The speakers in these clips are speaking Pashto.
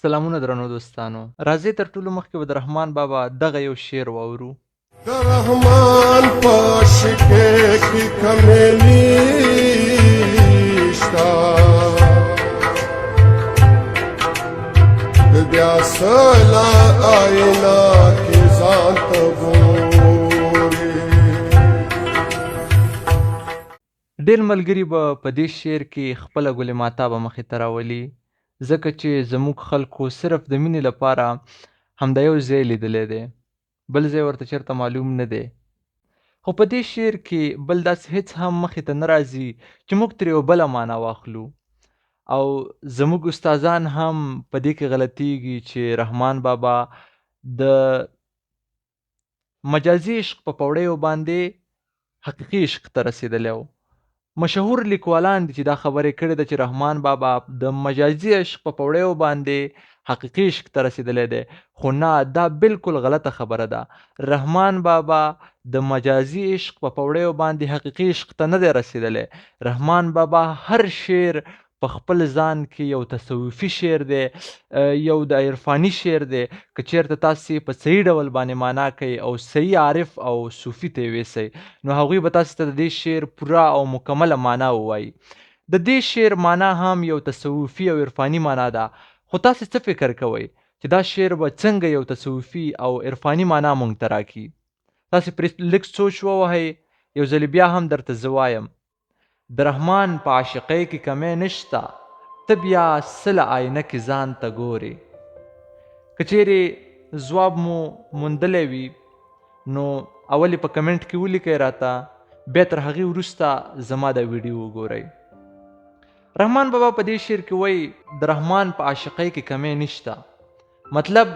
سلامونه درنو دوستانو. راځئ تر ټولو مخکې به د رحمان بابا دغه یو شعر واورو. د رحمان په عاشقۍ کې کمی نشته، بیا سلا آینه کې ځان ته ګوري. ډېر ملګري به په دې شعر کې خپله ګل ماتابه مخې ته راولي، ځکه چې زموږ خلکو صرف د مینې لپاره همدا یو ځای لیدلی دی، بل ځای ورته چېرته معلوم نه دی. خو په دې شعر کې بل داسې هېڅ هم مخې ته نه راځي چې موږ ترې یوه بله معنا واخلو. او زموږ استادان هم په دې کې غلطیږي چې رحمان بابا د مجازي عشق په پوړیو باندې حقیقي عشق ته رسېدلی و. مشهور لیکوالان دي چې دا خبره یې کړې ده چې رحمان بابا د مجازي عشق په پوړیو باندې حقیقي عشق ته رسېدلی دی، خو نه، دا بالکل غلطه خبره ده. رحمان بابا د مجازي عشق په پوړیو باندې حقیقي عشق ته نه دی رسېدلی. رحمان بابا هر شعر په خپل ځان کې یو تصوفي شعر دی، یو د عرفاني شعر دی. که چېرته تاسې په صحیح ډول باندې معنا کوئ او صحیح عارف او صوفي ته یې ویسئ، نو هغوی به تاسې ته د دې شعر پوره او مکمله معنا ووایي. د دې شعر معنا هم یو تصوفي او عرفاني معنا ده، خو تاسې څه فکر کوئ چې دا شعر به څنګه یو تصوفي او عرفاني معنا مونږ ته راکړي؟ تاسې پرې لږ سوچ ووهئ. یو ځلې بیا هم درته زه وایم، د رحمان په عاشقۍ کې کمی نشته، ته بیا څه له آینه کې ځان ته ګورې؟ که چیرې ځواب مو موندلی وي نو اول یې په کمنټ کې ولیکئ راته، بیا تر هغې وروسته زما دا ویډیو وګورئ. رحمان بابا په دې شعر کې وایي د رحمان په عاشقۍ کې کمی نشته، مطلب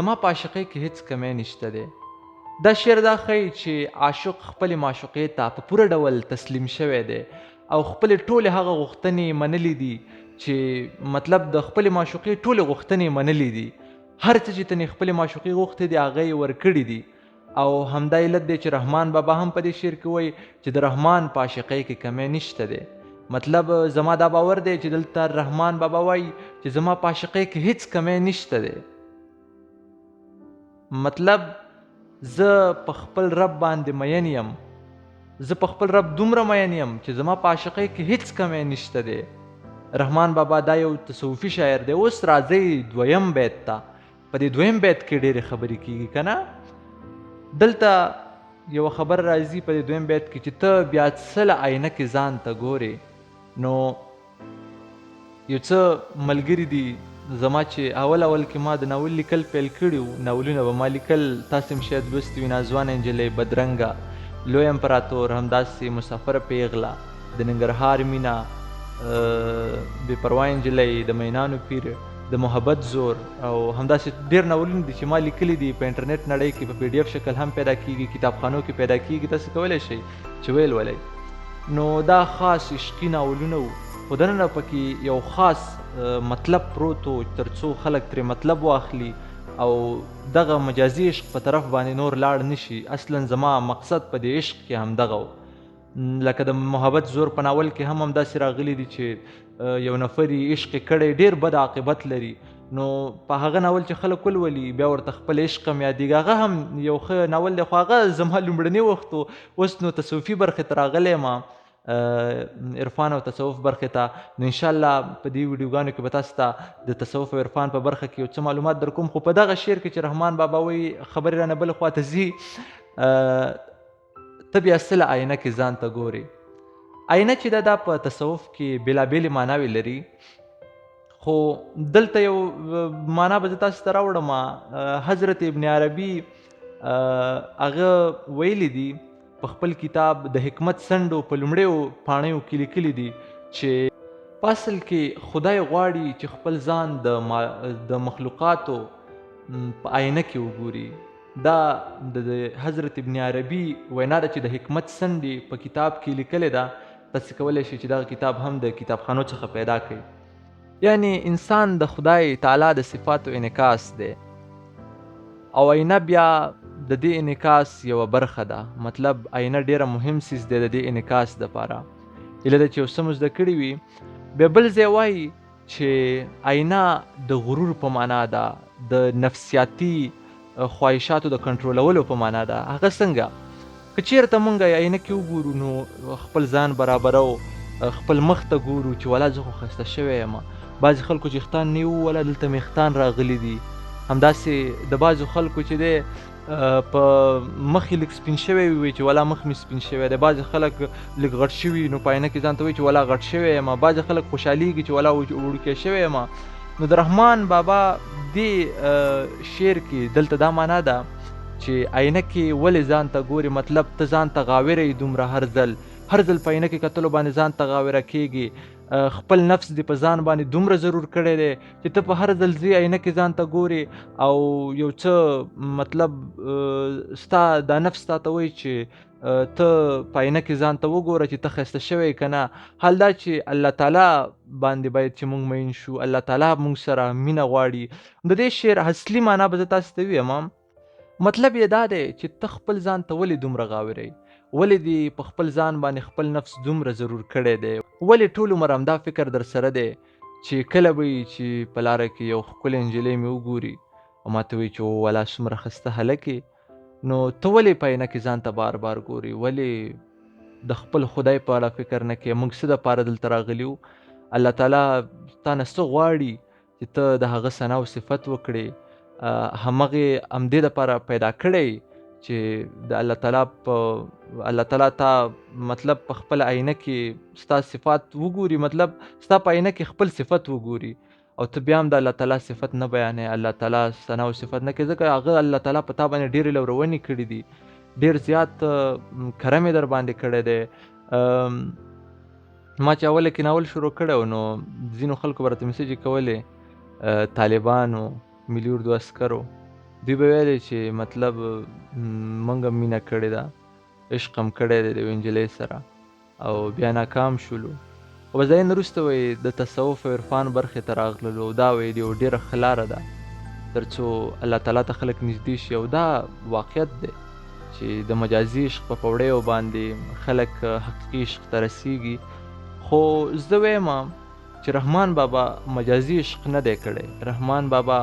زما په عاشقۍ کې هیڅ کمی نشته دی. دا شعر دا ښیي چې عاشق خپلې معشوقې ته په پوره ډول تسلیم شوی دی او خپلې ټولې هغه غوښتنې یې منلې دي چې مطلب د خپلې معشوقې ټولې غوښتنې یې منلې دي، هر څه چې تنې خپلې معشوقې غوښتي دي هغه یې ورکړي دي. او همدا علت دی چې رحمان بابا هم په دې شعر کې وایي چې د رحمان په عاشقۍ کې کمی نشته دی. مطلب زما دا باور دی چې دلته رحمان بابا وایي چې زما په عاشقۍ کې هیڅ کمی نشته دی، مطلب زه په خپل رب باندې مین یم، زه په خپل رب دومره مین یم چې زما په عاشقۍ کې هیڅ کمی نشته دی. رحمان بابا دا یو تصوفي شاعر دی. اوس راځئ دویم بیت ته. په دې دویم بیت کې ډېرې خبرې کیږي که نه؟ دلته یوه خبره راځي په دې دویم بیت کې چې ته بیا څه له آینه کې ځان ته ګورې. نو یو څه ملګري دي زما چې اول اول کې ما د ناول لیکل پیل کړي وو، ناولونه به ما لیکل، تاسې هم شاید لوستي وي، ناځوانه نجلۍ، بدرنګه، لوی امپراتور، همداسې مسافره پیغله، د ننګرهار مینه، بې پروا نجلۍ، د مینانو پیر، د محبت زور، او همداسې ډېر ناولونه دي چې ما لیکلي دي. په انټرنیټ نړۍ کې په پي ډي اف شکل هم پیدا کیږي، کتابخانو کې پیدا کیږي، تاسو کولی شئ چې ویې لولئ. نو دا خاص عشقي ناولونه وو، خو دننه پکې یو خاص مطلب پروت و تر څو خلک ترې مطلب واخلي او دغه مجازي عشق په طرف باندې نور لاړ نشي. اصلا زما مقصد په دې عشق کې همدغه و. لکه د محبت زور په ناول کې هم همداسې راغلي دي چې یو نفر یې عشق یې کړی، ډېر بد عاقبت لري، نو په هغه ناول چې خلک ولولي بیا ورته خپل عشق هم یادېږي. هغه هم یو ښه ناول دی، خو هغه زما لومړنی وخت و. اوس نو تصوفي برخې ته راغلی یم، عرفان او تصوف برخې ته. نو انشاءالله په دې ویډیوګانو کې به تاسو ته د تصوف او عرفان په برخه کې یو څه معلومات درکوم. خو په دغه شعر کې چې رحمان بابا وایي خبرې رانه بلې خوا ته ځي، ته بیا څه له آینه کې ځان ته ګورې. آینه چې ده دا په تصوف کې بېلابېلې معناوې لري، خو دلته یو معنا به زه تاسو ته راوړم. حضرت ابن عربي هغه ویلي دي په خپل کتاب د حکمت څنډو په لومړیو پاڼیو کې لیکلي دي چې په اصل کې خدای غواړي چې خپل ځان د مخلوقاتو په آینه کې وګوري. دا د حضرت ابن عربي وینا ده چې د حکمت څنډې په کتاب کې لیکلې ده. تاسې کولی شئ چې دغه کتاب هم د کتابخانو څخه پیدا کړئ. یعنی انسان د خدای تعالی د صفاتو انعکاس دی او آینه بیا د دې انعکاس یوه برخه ده. مطلب آینه ډیره مهم څیز دی د دې انعکاس دپاره. هیله ده چې یو څه مو زده کړي وي. بیا بل ځای وایي چې آینه د غرور په معنا ده، د نفسیاتي خواهشاتو د کنټرولولو په معنا ده. هغه څنګه؟ که چیرته مونږ آینه کې وګورو نو خپل ځان برابرو، خپل مخ ته ګورو چې ولا زه خو ښایسته شوی یم. بعضې خلکو چې ویښتان نه وو، ولا دلته مې ویښتان راغلي دي. همداسې د بعضو خلکو چې دی په مخ یې لږ سپین شوی وي چې ولا مخ مې سپین شوی دی. بعضې خلک لږ غټ شوي نو په آینه کې ځان ته وایي چې ولا غټ شوی یم. بعضې خلک خوشحالیږي چې ولا وړوکی شوی یم. نو د رحمان بابا دې شعر کې دلته دا معنا ده چې آینه کې ولې ځان ته ګورې، مطلب ته ځان ته غاوره یې دومره، هر ځل هر ځل په آینه کې کتلو باندې ځان ته غاوره کېږي، خپل نفس دې په ځان باندې دومره ضرور کړی دی چې ته په هر ځل ځې آینه کې ځان ته ګورې او یو څه مطلب ستا دا نفس تا ته وایي چې ته په آینه کې ځان ته وګوره چې ته ښایسته شوی که نه. حال دا چې الله تعالی باندې باید چې مونږ مین شو، الله تعالی مونږ سره مینه غواړي. د دې شعر اصلي معنا به زه تاسو ته ووایم. مطلب یې دا دی چې ته خپل ځان ته ولې دومره غاورې، ولې دې په خپل ځان باندې خپل نفس دومره ضرور کړی دی، ولې ټول عمر همدا فکر در سره دی چې کله به یې چې په لاره کې یو ښکلې نجلۍ مې وګوري او ما ته وایي چې ولا څومره ښایسته هلک یې، نو ته ولې په آینه کې ځان ته بار بار ګورې، ولې د خپل خدای په اړه فکر نه کوې؟ موږ څه دپاره دلته راغلي یو؟ الله تعالی تا نه څه غواړي چې ته د هغه ثنا او صفت وکړې؟ همغې همدې دپاره پیدا کړی چې د الله تعالی په الله تعالی تا مطلب په خپل آینه کې ستا صفات وګوري، مطلب ستا په آینه کې خپل صفت وګوري او ته بیا هم د الله تعالی صفت نه بیانې، الله تعالی ثنا او صفت نه کوې، ځکه هغه الله تعالی په تا باندې ډېرې لورونې کړي دي، ډېر زیات کرم یې در باندې کړی دی. ما چې اوله کې ناول شروع کړی و نو ځینو خلکو به راته میسجې کولې، طالبانو، ملي اردو عسکرو، دوی به ویلې چې مطلب موږ هم مینه کړې ده، عشق هم کړی دی د یوې نجلۍ سره او بیا ناکام شولو. خو بس د هغې نه وروسته وایي د تصوف او عرفان برخې ته راغللو او دا وایي یو ډېره ښه لاره ده تر څو الله تعالی ته خلک نږدې شي. او دا واقعیت دی چې د مجازي عشق په پوړیو باندې خلک حقیقي عشق ته رسیږي. خو زه وایم چې رحمان بابا مجازي عشق نه دی کړی، رحمان بابا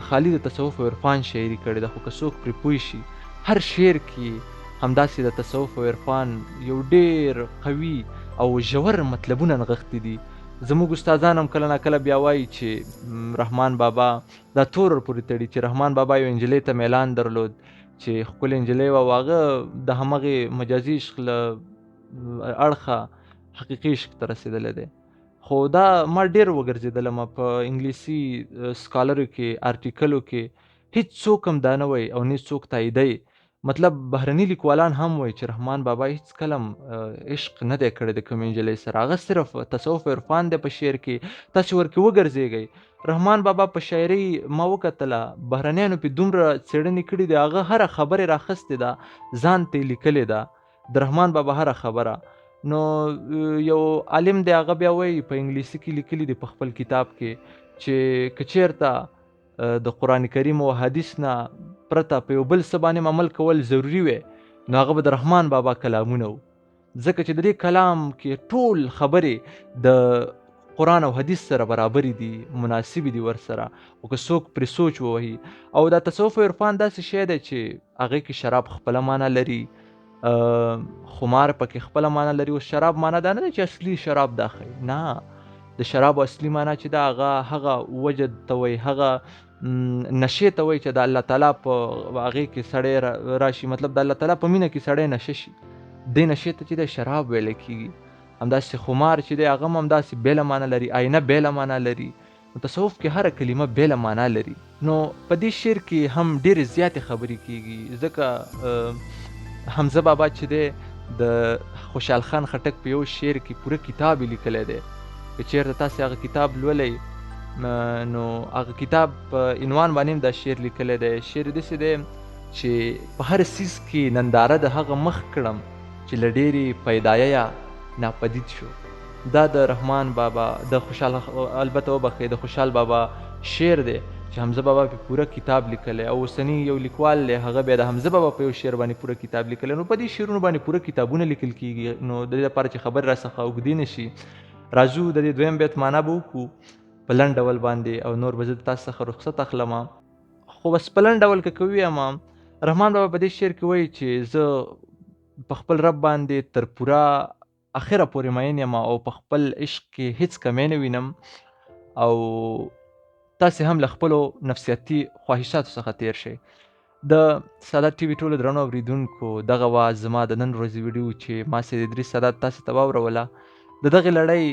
خالي د تصوف او عرفان شاعري کړې ده. خو که څوک پرې پوه شي هر شعر کې همداسې د تصوف او عرفان یو ډېر قوي او ژور مطلبونه نغښتي دي. زموږ استادان هم کله ناکله بیا وایي چې رحمان بابا دا تور ورپورې تړي چې رحمان بابا یو نجلۍ ته میلان درلود چې ښکلې نجلۍ وه او هغه د همغې مجازي عشق له اړخه حقیقي عشق ته رسېدلی دی. خو دا ما ډېر وګرځېدلم په انګلیسي سکالرو کې، آرټیکلو کې، هیڅ څوک هم دا نه وایي او نه څوک تاییدوي. مطلب بهرني لیکوالان هم وایي چې رحمان بابا هیڅ کله هم عشق نه دی کړی د کومې نجلۍ سره، هغه صرف تصوف عرفان دی په شعر کې. تاسې ورکې وګرځېږئ، رحمان بابا په شاعرۍ ما وکتله، بهرنیانو پې دومره څېړنې کړي دي، هغه هره خبرې راخیستې ده، ځان ته یې لیکلې ده د رحمان بابا هره خبره. نو یو عالم دی هغه بیا وایي په انګلیسي کې لیکلي دي په خپل کتاب کې چې که چېرته د قرآن کریم او حدیث نه پرته په یو بل څه باندې عمل کول ضروري وی نو هغه به د رحمان بابا کلامونه وو، ځکه چې د دې کلام کې ټول خبرې د قرآن او حدیث سره برابرې دي، مناسبې دي ورسره. خو که څوک پرې سوچ ووهي، او دا تصوف او عرفان داسې شی دی چې هغې کې شراب خپله معنا لري، خمار پکې خپله معنا لري. اوس شراب معنا دا نه ده چې اصلي شراب دا ښیي، نه، د شرابو اصلي معنا چې ده هغه هغه وجد ته وایي، هغه نشې ته وایي چې د الله تعالی په هغې کې سړی راشي، مطلب د الله تعالی په مینه کې سړی نشه شي، دې نشې ته چې دی شراب ویل کېږي. همداسې خمار چې دی هغه هم همداسې بېله معنا لري، آینه بېله معنا لري. نو تصوف کې هره کلمه بېله معنا لري. نو په دې شعر کې هم ډېرې زیاتې خبرې کېږي، ځکه حمزه بابا چې دی د خوشحال خان خټک په یو شعر کې پوره کتاب یې لیکلی دی. که چېرته تاسې هغه کتاب لولئ نو هغه کتاب په عنوان باندې هم دا شعر لیکلی دی. شعر داسې دی چې په هر څیز کې ننداره د هغه مخ کړم چې له ډېرې پیدایه ناپدید شو. دا د رحمان بابا د خوشحال، البته وبخښئ، د خوشحال بابا شعر دی چې حمزه بابا په پوره کتاب لیکلی، او اوسنی یو لیکوال دی هغه بیا د حمزه بابا په یو شعر باندې پوره کتاب لیکلی. نو په دې شعرونو باندې پوره کتابونه لیکل کیږي. نو د دې لپاره چې خبرې راڅخه اوږدې نه شي، راځو د دې دویم بیت معنا به وکړو. په لنډ ډول باندې او نور به زه د تاسو څخه رخصت اخلم. خو بس په لنډ ډول که ووایم، رحمان بابا په دې شعر کې وایي چې زه په خپل رب باندې تر پوره اخره پورې مین یم او په خپل عشق کې هیڅ کمی نه وینم، او تاسې هم له خپلو نفسیاتي خواهشاتو څخه تیر شئ. د سادات ټي وي ټولو درنو اورېدونکو، دغه وه زما د نن ورځې ویډیو چې ما سید ادریس سادات تاسې ته واوروله. د دغې لړۍ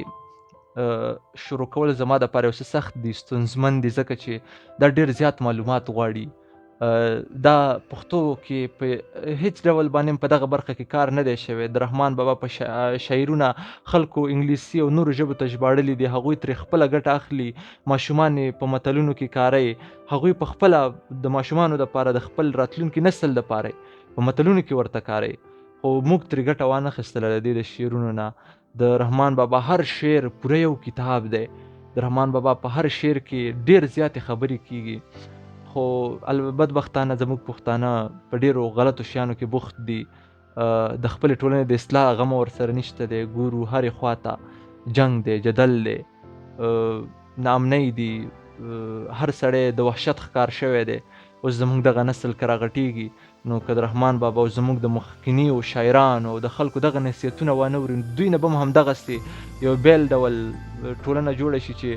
شروع کول زما دپاره یو څه سخت دي، ستونزمن دي، ځکه چې دا ډېر زیات معلومات غواړي. دا پښتو کې په هیڅ ډول باندې په دغه برخه کې کار نه دی شوی. د رحمان بابا په شاعرونه خلکو انګلیسي او نورو ژبو ته ژباړلي دي، هغوی ترې خپله ګټه اخلي، ماشومان یې په متلونو کې کاروي، هغوی په خپله د ماشومانو دپاره، د خپل راتلونکي نسل دپاره په متلونو کې ورته کاروي، خو موږ ترې ګټه وانه خیستله د دې د شعرونو نه. د رحمان بابا هر شعر پوره یو کتاب دی، د رحمان بابا په هر شعر کې ډېر زیاتې خبرې کیږي، خو بدبختانه زموږ پښتانه په ډېرو غلطو شیانو کې بوخت دي، د خپلې ټولنې د اصلاح غم ورسره نشته دی. ګورو هرې خواته جنګ دی، جدل دی، ناامنۍ دي، هر سړی د وحشت ښکار شوی دی. اوس زموږ دغه نسل که راغټېږي نو که د رحمان بابا او زموږ د مخکنیو شاعرانو او د خلکو دغه نصیحتونه وانه وري، دوی نه به هم همدغسې یو بېل ډول ټولنه جوړه شي چې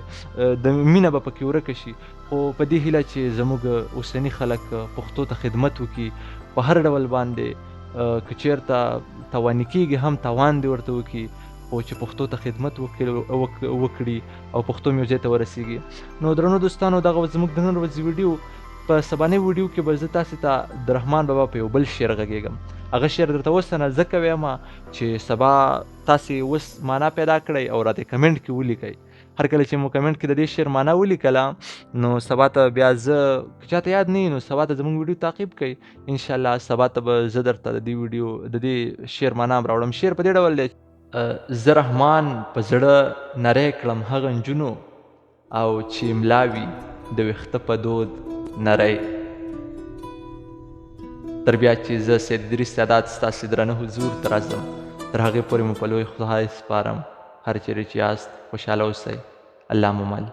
د مینه به پکې ورکه شي. خو په دې هیله چې زموږ اوسني خلک پښتو ته خدمت وکړي په هر ډول باندې، که چېرته تواني کېږي هم توان دې ورته وکړي، خو چې پښتو ته خدمت وکړي او پښتو مې یو ځای ته ورسېږي. نو درنو دوستانو، دغه زموږ د نن ورځې ویډیو. په سبانۍ ویډیو کې به زه تاسې ته د رحمان بابا په یو بل شعر غږېږم. هغه شعر درته اوسنه ځکه وایم چې سبا تاسې اوس معنا پیدا کړئ او راته کمنټ کې ولیکئ. هر کله چې مو کمنټ کې د دې شعر معنا ولیکله نو سبا ته بیا زه، که چاته یاد نه وي نو سبا ته زموږ ویډیو تعقیب کړئ، انشاءالله سبا ته به زه درته د دې ویډیو د دې شعر معنا هم راوړم. شعر په دې ډول دی: زه رحمان په زړه نری کړم هغه نجونو او چې ملا وي د ویښته په دود نری. تر بیا چې زه سید ادریس سادات ستاسې درنه حضور ته راځم، تر هغې پورې مو په لوی خدای سپارم. هر چېرې چې یاست خوشحاله اوسئ. الله مو مل.